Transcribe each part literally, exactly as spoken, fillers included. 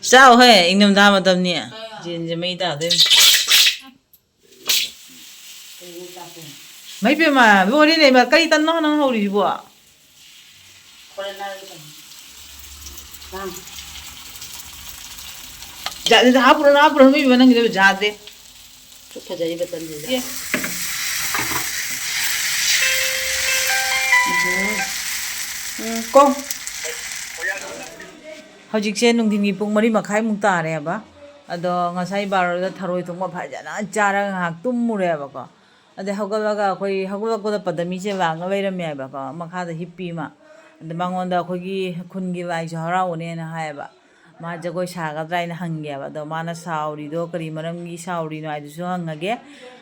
ꯆꯥꯎꯍꯦ, ꯏꯪꯊꯝꯊꯥ ꯃꯇꯝꯅꯤ꯫ ꯌꯦꯟꯁꯦ ꯃꯩ ꯇꯥꯗꯣꯏꯅꯤ꯫ ꯃꯩ ꯄꯦꯝꯃ, ꯂꯣꯏꯔꯦꯅꯦ ꯏꯃꯥ, ꯀꯔꯤ ꯇꯟꯅꯣ ꯅꯪ ꯍꯧꯔꯤꯁꯤꯕꯣ? ꯌꯥꯗꯦꯗ, ꯍꯥꯞꯄꯨꯔꯅꯨ, ꯍꯥꯞꯄꯨꯔꯅꯨ, ꯏꯕꯦꯝꯃ, ꯅꯪꯒꯤꯗꯣ ꯌꯥꯗ꯭ꯔꯦ꯫ ꯁꯨꯛ ꯐꯖꯔꯤꯕ ꯇꯟꯁꯤꯗ꯫ ꯑꯦ꯫ ꯎꯝ꯫ ꯎꯝ, ꯀꯣ꯫ ꯍꯧꯖꯤꯛꯁꯦ ꯅꯨꯡꯊꯤꯟꯒꯤ ꯄꯨꯡ ꯃꯔꯤ ꯃꯈꯥꯏꯃꯨꯛ ꯇꯥꯔꯦꯕ꯫ ꯑꯗꯣ ꯉꯁꯥꯏ ꯕꯥꯔꯣꯗ ꯊꯔꯣꯏ ꯊꯣꯡꯕ ꯐꯖꯅ ꯆꯥꯔꯒ ꯉꯥꯏꯍꯥꯛ ꯇꯨꯝꯃꯨꯔꯦꯕꯀꯣ꯫ ꯑꯗꯩ ꯍꯧꯒꯠꯂꯒ ꯑꯩꯈꯣꯏ ꯍꯧꯒꯠꯂꯛꯄꯗ ꯄꯗꯃꯤꯁꯦ ꯂꯥꯡꯉ ꯂꯩꯔꯝꯃꯦ ꯍꯥꯏꯕꯀꯣ, ꯃꯈꯥꯗ ꯍꯤꯞꯄꯤ ꯑꯃ꯫ ꯑꯗ ꯃꯉꯣꯟꯗ ꯑꯩꯈꯣꯏꯒꯤ ꯈꯨꯟꯒꯤ ꯂꯥꯏꯁꯨ ꯍꯔꯥꯎꯕꯅꯦꯅ ꯍꯥꯏꯌꯦꯕ꯫ ꯃꯥ ꯖꯒꯣꯏ ꯁꯥꯒꯗ꯭ꯔꯥ ꯍꯥꯏꯅ ꯍꯪꯒꯦꯕ꯫ ꯑꯗꯣ ꯃꯥꯅ ꯁꯥꯎꯔꯤꯗꯣ ꯀꯔꯤ ꯃꯔꯝꯒꯤ ꯁꯥꯎꯔꯤꯅꯣ ꯍꯥꯏꯗꯨꯁꯨ ꯍꯪꯉꯒꯦ꯫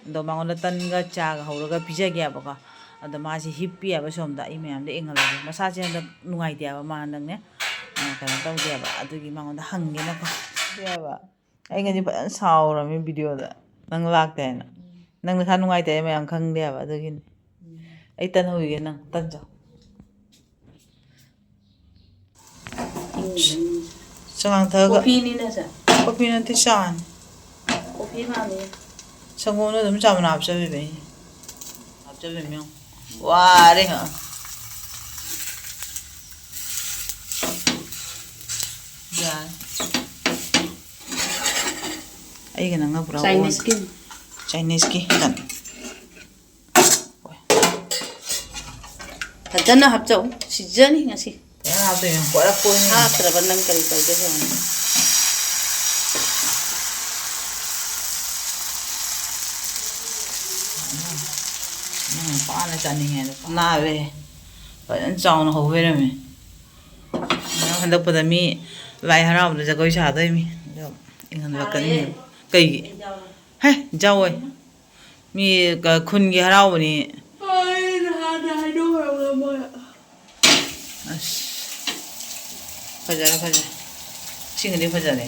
ꯑꯗꯣ ꯃꯉꯣꯟꯗ ꯇꯟꯒ ꯆꯥꯒ ꯍꯧꯔꯒ ꯄꯤꯖꯒꯦꯕꯀꯣ꯫ ꯑꯗꯣ ꯃꯥꯁꯦ ꯍꯤꯞꯄꯤ ꯍꯥꯏꯕ ꯁꯣꯝꯗ, ꯑꯩ ꯃꯌꯥꯝꯗ ꯌꯦꯡꯍꯜꯂꯒꯦ꯫ ꯃꯁꯥꯁꯦ ꯍꯟꯗꯛ ꯅꯨꯡꯉꯥꯏꯇꯦ ꯍꯥꯏꯕ, ꯃꯥ ꯍꯟꯗꯛꯅꯦ, ꯑ, ꯀꯩꯅꯣ ꯇꯧꯗꯦꯕ꯫ ꯑꯗꯨꯒꯤ ꯃꯉꯣꯟꯗ ꯍꯪꯒꯦꯅꯀꯣ꯫ ꯍꯤꯞꯄꯤ ꯍꯥꯏꯕ꯫ ꯑꯩ ꯉꯁꯤ ꯐꯖꯅ ꯁꯥꯎꯔꯝꯃꯤ ꯚꯤꯗꯤꯑꯣꯗ꯫ ꯅꯪ ꯂꯥꯛꯇꯦ ꯍꯥꯏꯅ꯫ ꯎꯝ꯫ ꯅꯪ ꯅꯁꯥ ꯅꯨꯡꯉꯥꯏꯇꯦ ꯍꯥꯏ ꯃꯌꯥꯝ ꯈꯪꯗꯦ ꯍꯥꯏꯕ, ꯑꯗꯨꯒꯤꯅꯤ꯫ ꯎꯝ꯫ ꯑꯩ ꯇꯟ ꯍꯧꯈꯤꯒꯦ, ꯅꯪ ꯇꯟ ꯆꯥꯎ꯫ ꯏꯪꯕꯅꯤ꯫ ꯆꯉꯥꯡ ꯊꯛꯑꯒ꯫ ꯀꯣꯐꯤꯅꯤꯅ ꯁꯦ꯫ ꯀꯣꯐꯤ ꯅꯠꯇꯦ, ꯆꯥꯅꯤ꯫ ꯀꯣꯐꯤ ꯃꯥꯜꯂꯤ꯫ ꯁꯪꯒꯣꯝꯗꯣ ꯑꯗꯨꯝ ꯆꯥ ꯃꯅꯥ ꯍꯥꯞꯆꯜꯂꯤꯕ ꯑꯩꯅ꯫ ꯍꯥꯞꯆꯜꯂꯤꯕ ꯌꯦꯡꯉꯨ꯫ ꯋꯥꯔꯦ ꯍ꯫ ꯌꯥꯔꯦ꯫ ꯑꯩꯒ ꯅꯪꯒ ꯄꯨꯔꯥ ꯑꯣꯟ-, ꯆꯥꯏꯅꯤꯁꯀꯤ꯫ ꯆꯥꯏꯅꯤꯁꯀꯤ ꯀꯩꯅꯣ꯫ ꯐꯖꯅ ꯍꯥꯞꯆꯧ꯫ ꯁꯤꯖꯅꯤ ꯉꯁꯤ꯫ ꯐꯖꯅ ꯍꯥꯞꯇꯣꯏꯅꯦ, ꯄꯨꯔꯥ ꯀꯣꯏꯅꯤ꯫ ꯍꯥꯞꯇ꯭ꯔꯕ ꯅꯪ ꯀꯔꯤ ꯇꯧꯗꯣꯏꯕ? ꯅꯪ ꯄꯥꯅ ꯆꯥꯅꯤꯡꯉꯦ ꯑꯗꯣ꯫ ꯅꯥꯕꯦ꯫ ꯐꯖꯅ ꯆꯥꯎꯅ ꯍꯧꯕ ꯂꯩꯔꯝꯃꯦ꯫ ꯉꯔꯥꯡ ꯍꯟꯗꯛꯄꯗ ꯃꯤ ꯂꯥꯏ ꯍꯔꯥꯎꯕꯗ ꯖꯒꯣꯏ ꯁꯥꯗꯣꯏꯃꯤ꯫ ꯑꯗꯣ ꯏꯪꯍꯟꯂꯛꯀꯅꯤ꯫ ꯀꯩꯒꯤ? ꯍꯦ, ꯖꯥꯎꯋꯦ꯫ ꯃꯤ ꯀ-, ꯈꯨꯟꯒꯤ ꯍꯔꯥꯎꯕꯅꯤ꯫ ꯑꯩ ꯅꯍꯥꯟꯅ ꯍꯥꯏꯗꯣꯛꯈ꯭ꯔꯕ ꯃꯣꯏ꯫ ꯑꯁ꯫ ꯐꯖꯔꯦ, ꯐꯖꯔꯦ꯫ ꯁꯤꯃꯗꯤ ꯐꯖꯔꯦ꯫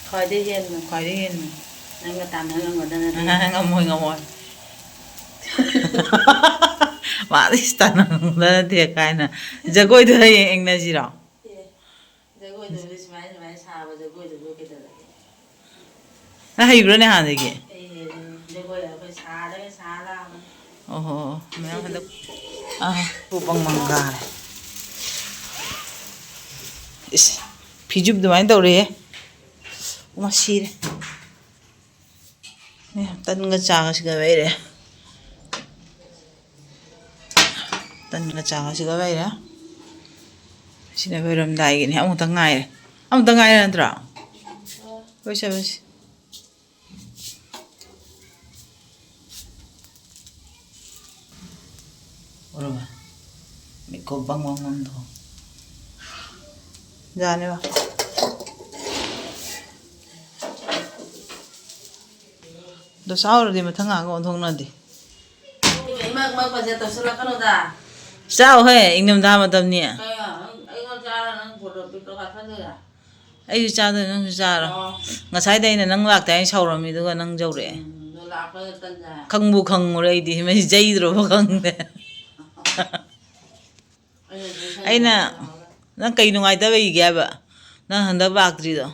ꯈ꯭ꯋꯥꯏꯗꯩ ꯍꯦꯟꯅ꯫ ꯈ꯭ꯋꯥꯏꯗꯩ ꯍꯦꯟꯅ꯫ ꯅꯪꯒ ꯇꯥꯟꯅ ꯉꯝꯒꯗꯕ ꯅꯠꯇꯦ꯫ ꯉꯝꯃꯣꯏ, ꯉꯝꯃꯣꯏ꯫ ꯃꯥꯗꯤ ꯇꯥꯟꯅ ꯉꯝꯒꯗꯕ ꯅꯠꯇꯦ ꯀꯥꯏꯅ꯫ ꯖꯒꯣꯏꯗꯣ ꯍꯌꯦꯡ ꯌꯦꯡꯅꯁꯤꯔꯣ? ꯑꯦ꯫ ꯖꯒꯣꯏꯗꯨꯕꯨꯗꯤ ꯁꯨꯃꯥꯏ ꯁꯨꯃꯥꯏ ꯁꯥꯕ ꯖꯒꯣꯏꯗꯨꯕꯨ ꯀꯩꯗꯧꯔꯒꯦ? ꯅꯪ ꯍꯩꯕ꯭ꯔꯣꯅꯦ ꯍꯥꯟꯅꯗꯒꯤ? ꯑꯩ ꯍꯩꯔꯦꯅꯦ꯫ ꯖꯒꯣꯏ ꯑꯩꯈꯣꯏ ꯁꯥꯗꯒ ꯁꯥ ꯂꯥꯛꯑꯕꯅꯤ꯫ ꯑꯣꯍꯣ, ꯃꯌꯥꯝ ꯍꯟꯗꯛ, ꯑꯥ, ꯄꯨꯄꯪ ꯃꯪꯒꯥꯔꯦ꯫ ꯏꯁ, ꯐꯤꯖꯨꯞ ꯑꯗꯨꯃꯥꯏꯅ ꯇꯧꯔꯦꯍꯦ꯫ ꯃꯥ ꯁꯤꯔꯦ꯫ ꯑꯦ, ꯇꯟꯒ ꯆꯥꯒꯁꯤꯒ ꯂꯩꯔꯦ꯫ ꯇꯟꯒ ꯆꯥꯒꯁꯤꯒ ꯂꯩꯔꯦ꯫ ꯁꯤꯅ ꯂꯣꯏꯔꯝꯗꯥꯏꯒꯤꯅꯤ꯫ ꯑꯃꯨꯛꯇꯪ ꯉꯥꯏꯔꯦ꯫ ꯑꯃꯨꯛꯇꯪ ꯉꯥꯏꯔꯦ ꯅꯠꯇ꯭ꯔꯣ? ꯂꯣꯏꯁꯜꯂꯁꯤ꯫ ꯎꯔꯕ? ꯃꯤꯀꯨꯞ ꯕꯪ ꯕꯪ ꯕꯪꯗꯣ꯫ ꯌꯥꯅꯦꯕ꯫ ꯗꯣꯁꯥ ꯍꯧꯔꯗꯤ ꯃꯊꯪ ꯉꯥꯛꯒ ꯑꯣꯟꯊꯣꯛꯅꯗꯦ꯫ ꯏꯃꯛ ꯃꯛꯄꯁꯦ ꯇꯧꯁꯜꯂꯛꯀꯅꯨꯗ꯫ ꯆꯥꯎꯍꯦ, ꯏꯪꯊꯝꯊꯥ ꯃꯇꯝꯅꯤ꯫ ꯀꯩꯅꯣ? ꯑꯩꯉꯣꯟꯗ ꯆꯥꯔ ꯅꯪ ꯐꯣꯇꯣ ꯄꯤꯛꯇꯣ ꯀꯥꯞꯍꯟꯗꯣꯏꯔꯥ? ꯑꯩꯁꯨ ꯆꯥꯗꯣꯏꯅꯦ, ꯅꯪꯁꯨ ꯆꯥꯔꯣ꯫ ꯑꯣ꯫ ꯉꯁꯥꯏꯗ ꯑꯩꯅ ꯅꯪ ꯂꯥꯛꯇꯦ ꯍꯥꯏꯅ ꯁꯥꯎꯔꯝꯃꯤ, ꯑꯗꯨꯒ ꯅꯪ ꯌꯧꯔꯛꯑꯦ꯫ ꯎꯝ, ꯑꯗꯨ ꯂꯥꯛꯄꯗ ꯇꯟꯖꯥ꯫ ꯈꯪꯕꯨ ꯈꯪꯉꯨꯔꯦ ꯑꯩꯗꯤ, ꯃꯁꯤ ꯆꯩꯗ꯭ꯔꯣꯕ ꯈꯪꯗꯦ꯫ ꯑꯩꯅ ꯑꯗꯨꯝ ꯁꯟ ꯑꯩꯅ, ꯊꯣꯡꯕ ꯇꯧꯔꯒ꯫ ꯅꯪ ꯀꯩ ꯅꯨꯡꯉꯥꯏꯇꯕ ꯂꯩꯒꯦ ꯍꯥꯏꯕ? ꯅꯪ ꯍꯟꯗꯛ ꯂꯥꯛꯇ꯭ꯔꯤꯗꯣ?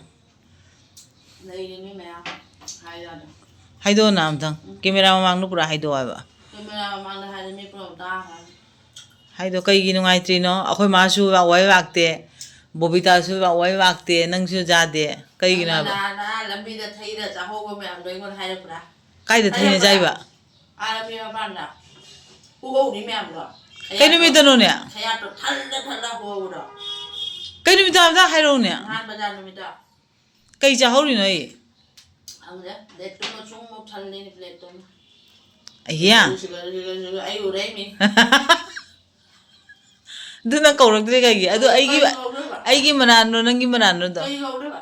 ꯂꯩꯔꯦ ꯃꯤ ꯃꯌꯥꯝ꯫ ꯍꯥꯏ ꯌꯥꯗ꯭ꯔꯣ? ꯍꯥꯏꯗꯣꯛꯑꯣꯅ ꯑꯝꯇꯪ꯫ ꯎꯝ꯫ ꯀꯦꯃꯦꯔꯥ ꯃꯃꯥꯡꯗ ꯄꯨꯔꯥ ꯍꯥꯏꯗꯣꯛꯑꯣ ꯍꯥꯏꯕ꯫ ꯀꯦꯃꯦꯔꯥ ꯃꯃꯥꯡꯗ ꯍꯥꯏꯔꯗꯤ ꯃꯤ ꯄꯨꯝꯅꯃꯛ ꯇꯥꯈ꯭ꯔꯅꯤ꯫ ꯍꯥꯏꯗꯣ ꯀꯩꯒꯤ ꯅꯨꯡꯉꯥꯏꯇ꯭ꯔꯤꯅꯣ? ꯑꯩꯈꯣꯏ ꯃꯥꯁꯨ ꯂꯥꯛꯑꯣ ꯍꯥꯏ ꯂꯥꯛꯇꯦ, ꯕꯣꯕꯤꯇꯥꯁꯨ ꯂꯥꯛꯑꯣ ꯍꯥꯏ ꯂꯥꯛꯇꯦ, ꯅꯪꯁꯨ ꯌꯥꯗꯦ, ꯀꯩꯒꯤꯅꯣ ꯍꯥꯏꯕ? ꯅꯪꯅ ꯅꯍꯥꯟ ꯂꯝꯕꯤꯗ ꯊꯩꯔ ꯆꯥꯍꯧꯕ ꯃꯌꯥꯝꯗꯣ ꯑꯩꯉꯣꯟꯗ ꯍꯥꯏꯔꯛꯄ꯭ꯔꯥ? ꯀꯥꯏꯗ ꯊꯩꯅ ꯍꯥꯏꯔꯛꯄ꯭ꯔꯥ? ꯆꯥꯏꯕ? ꯑꯥ, ꯂꯝꯕꯤ ꯃꯄꯥꯟꯗ꯫ ꯍꯨꯍꯧꯔꯤ ꯃꯌꯥꯝꯗꯣ꯫ ꯀꯩ ꯈꯌꯥꯠꯇꯣ-, ꯅꯨꯃꯤꯠꯇꯅꯣꯅꯦ? ꯈꯌꯥꯠꯇꯣ ꯊꯜꯂ ꯊꯜꯂ ꯍꯨꯍꯧꯕꯗꯣ꯫ ꯀꯩ ꯅꯨꯃꯤꯠꯇ ꯑꯝꯇ ꯍꯥꯏꯔꯛꯎꯅꯦ? ꯅꯍꯥꯟ ꯕꯖꯥꯔ ꯅꯨꯃꯤꯠꯇ꯫ ꯀꯩ ꯆꯥꯍꯧꯔꯤꯅꯣ ꯑꯩ? ꯈꯪꯗꯦ, ꯄ꯭ꯂꯦꯠꯇꯨꯃ ꯁꯨꯝ ꯃꯨꯛ ꯊꯜꯂꯦꯅꯦ, ꯄ꯭ꯂꯦꯠꯇꯨꯃ꯫ ꯑꯍꯤꯌꯥ꯫ ꯁꯤꯒ, ꯁꯤꯒ, ꯁꯤꯒ, ꯑꯩ ꯎꯔꯦ ꯃꯤ꯫ ꯑꯗꯨ ꯅꯪ ꯀꯧꯔꯛꯇ꯭ꯔꯦ ꯀꯩꯒꯤ? ꯑꯗꯨ ꯀꯩ-, ꯑꯩꯒꯤ, ꯀꯩ ꯀꯧꯗꯣꯏꯕ? ꯑꯩꯒꯤ ꯃꯅꯥꯟꯔꯣ, ꯅꯪꯒꯤ ꯃꯅꯥꯟꯔꯣ ꯑꯗꯣ? ꯀꯩ ꯀꯧꯗꯣꯏꯕ?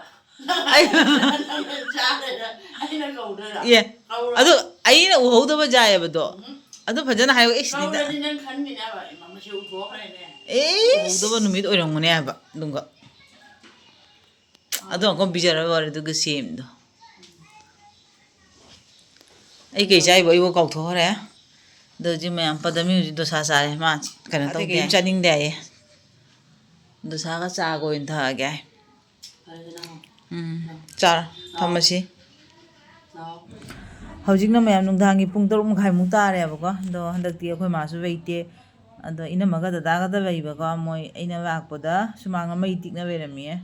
ꯑꯩ ꯅꯪꯅ ꯆꯥꯔꯦꯅ ꯑꯩꯅ ꯀꯧꯗꯣꯏꯔꯣ? ꯑꯦ, ꯀꯧꯔꯣ꯫ ꯑꯗꯨ ꯑꯩꯅ ꯎꯍꯧꯗꯕ ꯖꯥꯏꯌꯦꯕꯗꯣ꯫ ꯎꯝ꯫ ꯑꯗꯨ ꯐꯖꯅ ꯍꯥꯏꯌꯣ꯫ ꯑꯦ, ꯁꯤꯗ꯫ ꯀꯧꯔꯗꯤ ꯅꯪ ꯈꯟꯈꯤꯅꯦꯕ, ꯏꯃꯥ, ꯃꯁꯤ ꯎꯊꯣꯛꯈ꯭ꯔꯦꯅꯦ꯫ ꯑꯦ, ꯎꯍꯧꯗꯕ ꯅꯨꯃꯤꯠ ꯑꯣꯏꯔꯝꯒꯅꯤ ꯍꯥꯏꯕ, ꯑꯗꯨꯒ꯫ ꯑꯗꯨ ꯑꯃꯨꯛꯀ ꯄꯤꯖꯔ ꯂꯣꯏꯔꯦ, ꯑꯗꯨꯒ ꯁꯦꯝꯗꯣ꯫ ꯑꯩ ꯀꯩ ꯆꯥꯏꯕ ꯑꯩꯕꯨ ꯀꯥꯎꯊꯣꯛꯈ꯭ꯔꯦ꯫ ꯑꯗꯨ ꯍꯧꯖꯤꯛ ꯃꯌꯥꯝ ꯄꯗꯃꯤ ꯍꯧꯖꯤꯛ ꯗꯣꯁꯥ ꯆꯥꯔꯦ꯫ ꯃꯥ ꯀꯩꯅꯣ ꯑꯇꯩ ꯇꯧꯗꯦ꯫ ꯀꯩꯝ ꯆꯥꯅꯤꯡꯗꯦ ꯍꯥꯏꯌꯦ꯫ ꯗꯣꯁꯥꯒ ꯆꯥꯒ ꯑꯣꯏꯅ ꯊꯛꯑꯒꯦ꯫ ꯎꯝ, ꯆꯥꯔꯣ, ꯊꯝꯃꯁꯤ꯫ ꯍꯧꯖꯤꯛꯅ ꯃꯌꯥꯝ ꯅꯨꯡꯗꯥꯡꯒꯤ ꯄꯨꯡ ꯇꯔꯨꯛ ꯃꯈꯥꯏꯃꯨꯛ ꯇꯥꯔꯦꯕꯀꯣ꯫ ꯑꯗꯣ ꯍꯟꯗꯛꯇꯤ ꯑꯩꯈꯣꯏ ꯃꯥꯁꯨ ꯂꯩꯇꯦ꯫ ꯑꯗꯣ ꯏꯅꯝꯃꯒ ꯗꯗꯥꯒꯗ ꯂꯩꯕꯀꯣ꯫ ꯃꯣꯏ ꯑꯩꯅ ꯂꯥꯛꯄꯗ ꯁꯨꯃꯥꯡ ꯃꯩ ꯇꯤꯛꯅ ꯂꯩꯔꯝꯃꯤꯌꯦ꯫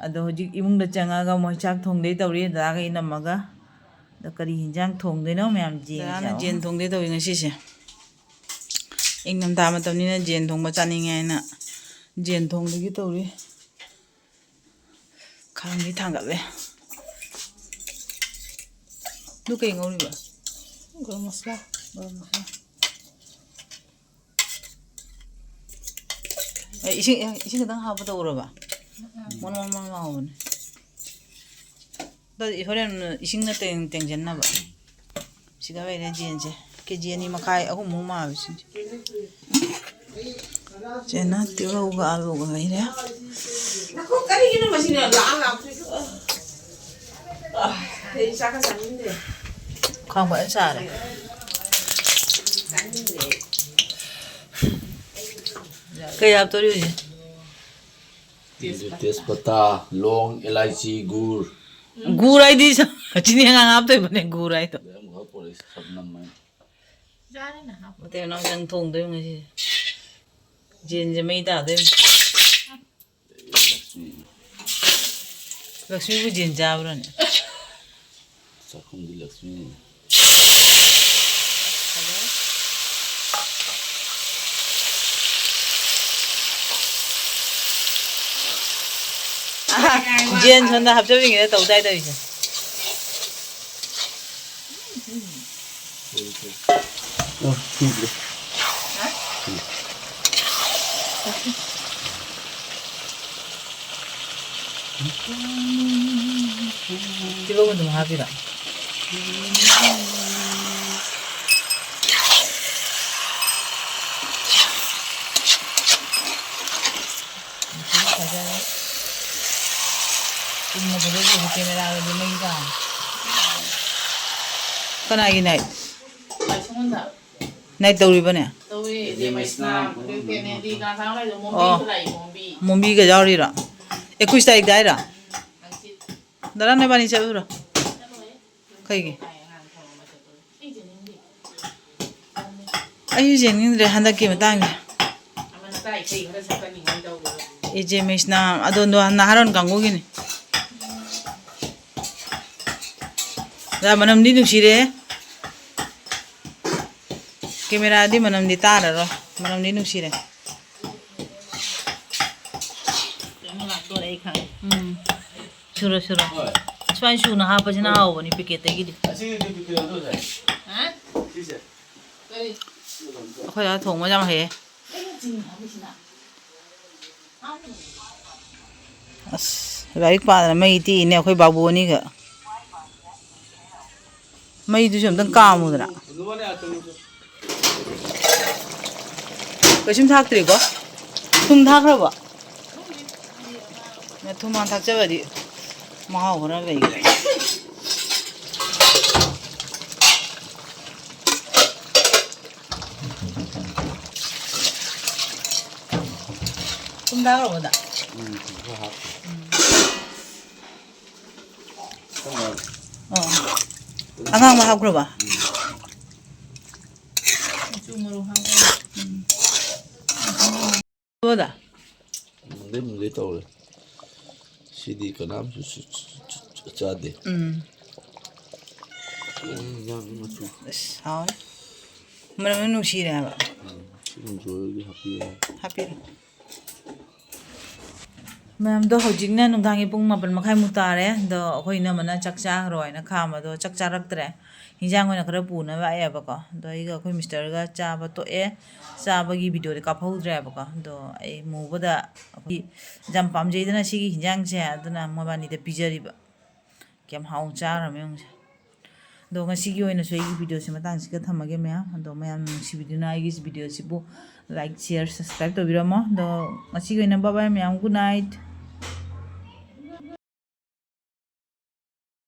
ꯑꯗꯣ ꯍꯧꯖꯤꯛ ꯏꯃꯨꯡꯗ ꯆꯪꯉꯒ ꯃꯣꯏ ꯆꯥꯛ ꯊꯣꯡꯗꯣꯏ ꯇꯧꯔꯤ, ꯗꯗꯥꯒ ꯏꯅꯝꯃꯒ꯫ ꯑꯗꯣ ꯀꯔꯤ ꯍꯤꯟꯖꯥꯡ ꯊꯣꯡꯗꯣꯏꯅꯣ ꯃꯌꯥꯝ ꯌꯦꯡꯁꯦ꯫ ꯗꯗꯥꯅ ꯌꯦꯟ ꯊꯣꯡꯗꯣꯏ ꯇꯧꯋꯤ ꯉꯁꯤꯁꯦ꯫ ꯏꯪꯊꯝꯊꯥ ꯃꯇꯝꯅꯤꯅ ꯌꯦꯟ ꯊꯣꯡꯕ ꯆꯥꯅꯤꯡꯉꯦ ꯍꯥꯏꯅ ꯌꯦꯟ ꯊꯣꯡꯗꯣꯏꯒꯤ ꯇꯧꯔꯤ꯫ ꯈꯥꯡꯗꯤ ꯊꯥꯡꯒꯠꯂꯦ꯫ ꯑꯗꯨ ꯀꯩ ꯉꯧꯔꯤꯕ? ꯒꯔꯝ ꯃꯁꯂꯥ꯫ ꯒꯔꯝ ꯃꯁꯂꯥ꯫ ꯑꯦ, ꯏꯁꯤꯡ, ꯑꯦ, ꯏꯁꯤꯡ ꯈꯤꯇꯪ ꯍꯥꯞꯄ ꯇꯧꯔꯕ? ꯃꯣꯟ ꯃꯣꯟ ꯃꯣꯟ ꯂꯥꯎꯕꯅꯦ꯫ ꯑꯗꯨꯗꯤ ꯍꯣꯔꯦꯟ ꯏꯁꯤꯡꯅ ꯇꯦꯡ-, ꯇꯦꯡꯁꯤꯟꯅꯕ꯫ ꯁꯤꯒ ꯂꯩꯔꯦ ꯌꯦꯟꯁꯦ꯫ ꯀꯦ ꯖꯤ ꯑꯅꯤ ꯃꯈꯥꯏ, ꯑꯍꯨꯝꯃꯨꯛ ꯃꯥꯜꯂꯦ ꯁꯤꯡꯁꯦ꯫ ꯆꯦꯅ ꯇꯤꯜꯍꯧꯒ ꯑꯂꯨꯒ ꯂꯩꯔꯦ꯫ ꯅꯈꯣꯡ ꯀꯔꯤꯒꯤꯅꯣ ꯃꯁꯤꯅ ꯂꯥꯛꯑ ꯂꯥꯛꯇꯣꯏꯗꯣ? ꯑꯩ ꯆꯥꯛꯀ ꯆꯥꯅꯤꯡꯗꯦ꯫ ꯈ꯭ꯋꯥꯡ ꯐꯖꯅ ꯁꯥꯔꯦ꯫ ꯆꯥꯅꯤꯡꯗꯦ꯫ ꯀꯩ ꯍꯥꯞꯇꯣꯔꯤ ꯍꯧꯖꯤꯛ? ꯇꯦꯖꯄꯇꯥ, ꯂꯣꯡ, ꯏꯂꯥꯏꯆꯤ, ꯒꯨꯔ꯫ ꯒꯨꯔ ꯍꯥꯏꯗꯤ ꯆꯤꯅꯤ ꯑꯉꯥꯡ ꯍꯥꯞꯇꯣꯏꯕꯅꯦ, ꯒꯨꯔ ꯍꯥꯏꯗꯣ꯫ ꯃꯇꯩ ꯃꯅꯥꯎ ꯆꯪ ꯊꯣꯡꯗꯣꯏ ꯉꯁꯤ꯫ ꯌꯦꯟꯁꯦ ꯃꯩ ꯇꯥꯗꯣꯏꯅꯤ꯫ ꯂꯛꯁꯃꯤꯕꯨ ꯌꯦꯟ ꯆꯥꯕ꯭ꯔꯅꯦ? ꯆꯥꯛꯈꯨꯝꯒꯤ ꯂꯛꯁꯃꯤ꯫ ꯖꯦꯟ ꯁꯣꯝꯗ ꯍꯥꯞꯆꯕꯤꯒꯦꯅ ꯇꯧ ꯇꯥꯏ ꯇꯧꯔꯤꯁꯦ꯫ ꯇꯤꯜꯍꯧ ꯑꯗꯨꯝ ꯍꯥꯞꯄꯤꯔꯣ? ꯐꯖꯔꯦ꯫ ꯆꯨꯝꯅ ꯐꯖꯗ꯭ꯔꯁꯨ ꯀꯦꯃꯦꯔꯥꯗꯗꯤ ꯃꯩ ꯇꯥꯔꯦ꯫ ꯀꯅꯥꯒꯤ ꯅꯥꯏꯠ? ꯅꯥꯏꯠ ꯇꯧꯔꯤꯕꯅꯦ? ꯇꯧꯋꯦ, ꯏꯆꯦ ꯃꯩꯁꯅꯥꯝ, ꯑꯗꯨ ꯀꯦꯅꯦꯗꯤ, ꯀꯅꯥ ꯀꯅꯥ ꯂꯩꯗꯣ? ꯃꯣꯝꯕꯤꯁꯨ ꯑꯣ꯫ ꯂꯥꯛꯏ, ꯃꯣꯝꯕꯤ꯫ ꯃꯣꯝꯕꯤꯒ ꯌꯥꯎꯔꯤꯔꯣ? ꯑꯦꯀꯨꯏꯁ ꯇꯥꯔꯤꯛꯇ ꯍꯥꯏꯔꯣ? ꯍꯪꯆꯤꯠ꯫ ꯗꯗꯥ, ꯅꯕꯥꯅꯤ ꯆꯠꯂꯨꯔꯣ꯫ ꯆꯠꯂꯣꯏ꯫ ꯀꯩꯒꯤ? ꯑꯩ ꯌꯦꯡꯅꯤꯡꯗꯦ꯫ ꯑꯩꯁꯨ ꯌꯦꯡꯅꯤꯡꯗ꯭ꯔꯦ ꯍꯟꯗꯛꯀꯤ ꯃꯇꯥꯡꯁꯦ꯫ ꯑꯃꯅ ꯇꯥꯏ ꯏꯁꯩ ꯈꯔ ꯁꯛꯀꯅꯤ ꯍꯥꯏꯅ ꯇꯧꯕꯗꯣ꯫ ꯏꯆꯦ ꯃꯩꯁꯅꯥꯝ, ꯑꯗꯣ ꯅꯍꯥꯔꯣꯟ ꯀꯥꯡꯕꯨꯒꯤꯅꯤ꯫ ꯌꯥ, ꯃꯅꯝꯗꯤ ꯅꯨꯡꯁꯤꯔꯦ꯫ ꯀꯦꯃꯦꯔꯥꯗꯤ ꯃꯅꯝꯗꯤ ꯇꯥꯔꯔꯣꯏ꯫ ꯃꯅꯝꯗꯤ ꯅꯨꯡꯁꯤꯔꯦ꯫ ꯀꯩꯅꯣ ꯂꯥꯛꯇꯣꯔꯦ, ꯑꯩ ꯈꯪꯉꯦ꯫ ꯎꯝ꯫ ꯁꯨꯔꯣ, ꯁꯨꯔꯣ꯫ ꯍꯣꯏ꯫ ꯁꯨꯃꯥꯏꯅ ꯁꯨꯅ ꯍꯥꯞꯄꯁꯤꯅ ꯍꯣꯏ꯫ ꯍꯥꯎꯕꯅꯤ ꯄꯦꯀꯦꯠꯇꯒꯤꯗꯤ꯫ ꯑꯁꯤꯒꯤꯗꯤ ꯄꯦꯀꯦꯠ ꯑꯗꯨ ꯁꯥꯏ꯫ ꯍꯥ? ꯁꯤꯁꯦ꯫ ꯀꯔꯤ? ꯑꯩꯈꯣꯏ ꯗꯥ ꯊꯣꯡꯕ ꯌꯥꯝ ꯍꯩꯌꯦ꯫ ꯀꯩꯅꯣ ꯆꯤꯅꯤ ꯍꯥꯞꯄꯤꯁꯤꯅ? ꯑꯁ, ꯂꯥꯏꯔꯤꯛ ꯄꯥꯗꯅ ꯃꯩ ꯇꯤꯛꯏꯅꯦ ꯑꯩꯈꯣꯏ ꯕꯥꯕꯨ ꯑꯅꯤꯒ꯫ ꯃꯩꯗꯨꯁꯨ ꯑꯝꯇꯪ ꯀꯥꯝꯃꯨꯗꯅ꯫ ꯀꯩꯁꯨꯝ ꯊꯥꯛꯇ꯭ꯔꯤꯀꯣ? ꯊꯨꯝ ꯊꯥꯛꯈ꯭ꯔꯕꯣ? ꯊꯨꯝ ꯍꯥꯟ ꯊꯥꯛꯆꯕꯗꯤ ꯃꯍꯥꯎ ꯈꯔ ꯂꯩꯒꯅꯤ꯫ ꯊꯨꯝ ꯊꯥꯈ꯭ꯔꯕꯣ, ꯗꯥ? ꯎꯝ, ꯊꯨꯝ ꯈꯔ ꯍꯥꯞꯈ꯭ꯔꯦ꯫ ꯎꯝ꯫ ꯈꯔ ꯍꯥꯞꯈ꯭ꯔꯦ꯫ ꯑꯣ꯫ ꯑꯉꯥꯡꯕ ꯍꯥꯞꯈ꯭ꯔꯕ? ꯎꯝ꯫ ꯃꯆꯨ ꯃꯔꯨ ꯍꯥꯞꯈ꯭ꯔꯦ꯫ ꯎꯝ꯫ ꯗꯥ? ꯃꯨꯟꯒꯦ ꯃꯨꯟꯒꯦ ꯇꯧꯔꯦ꯫ ꯁꯤꯗꯤ ꯀꯅꯥꯝꯁꯨ ꯆ-, ꯆ-, ꯆ-, ꯆ-, ꯆꯥꯗꯦ꯫ ꯎꯝ꯫ ꯎꯝ, ꯏꯟꯖꯥꯡ ꯃꯆꯨ꯫ ꯑꯁ, ꯍꯥꯎꯔꯦ꯫ ꯃꯅꯝ ꯅꯨꯡꯁꯤꯔꯦ ꯍꯥꯏꯕ꯫ ꯎꯝ, ꯁꯤ ꯃꯨꯟꯖꯣꯏꯒꯤ ꯍꯥꯞꯄꯤꯔꯦ꯫ ꯍꯥꯞꯄꯤꯔꯣ꯫ ꯃꯌꯥꯝꯗꯣ ꯍꯧꯖꯤꯛꯅ ꯅꯨꯡꯗꯥꯡꯒꯤ ꯄꯨꯡ ꯃꯥꯄꯟ ꯃꯈꯥꯏꯃꯨꯛ ꯇꯥꯔꯦ꯫ ꯑꯗꯣ ꯑꯩꯈꯣꯏ ꯏꯅꯝꯃꯅ ꯆꯥꯛ ꯆꯥꯈ꯭ꯔꯣ ꯍꯥꯏꯅ ꯈꯥꯝꯕꯗꯣ ꯆꯥꯛ ꯆꯥꯔꯛꯇ꯭ꯔꯦ꯫ ꯍꯤꯟꯖꯥꯡ ꯑꯣꯏꯅ ꯈꯔ ꯄꯨꯅꯕ ꯂꯥꯛꯑꯦꯕꯀꯣ꯫ ꯑꯗꯣ ꯑꯩꯒ ꯑꯩꯈꯣꯏ ꯃꯤꯁꯇꯔꯒ ꯆꯥꯕ ꯇꯣꯛꯑꯦ꯫ ꯆꯥꯕꯒꯤ ꯚꯤꯗꯤꯑꯣꯗꯤ ꯀꯥꯞꯍꯧꯗ꯭ꯔꯦꯕꯀꯣ꯫ ꯑꯗꯣ ꯑꯩ ꯃꯨꯕꯗ ꯑꯩꯈꯣꯏ ꯌꯥꯝ ꯄꯥꯝꯖꯩꯗꯅ ꯁꯤꯒꯤ ꯍꯤꯟꯖꯥꯡꯁꯦ, ꯑꯗꯨꯅ ꯃꯕꯥꯅꯤꯗ ꯄꯤꯖꯔꯤꯕ꯫ ꯀꯌꯥꯝ ꯍꯥꯎꯅ ꯆꯥꯈ꯭ꯔꯕ ꯌꯦꯡꯉꯨꯁꯦ꯫ ꯑꯗꯣ ꯉꯁꯤꯒꯤ ꯑꯣꯏꯅꯁꯨ ꯑꯩꯒꯤ ꯚꯤꯗꯤꯑꯣꯁꯦ ꯃꯇꯥꯡꯁꯤꯒ ꯊꯝꯃꯒꯦ ꯃꯌꯥꯝ꯫ ꯑꯗꯣ ꯃꯌꯥꯝ ꯅꯨꯡꯁꯤꯕꯤꯗꯨꯅ ꯑꯩꯒꯤ ꯚꯤꯗꯤꯑꯣꯁꯤꯕꯨ like, share, subscribe ꯇꯧꯕꯤꯔꯝꯃꯣ꯫ ꯑꯗꯣ ꯉꯁꯤꯒꯤ ꯑꯣꯏꯅ bye bye ꯃꯌꯥꯝ, good night꯫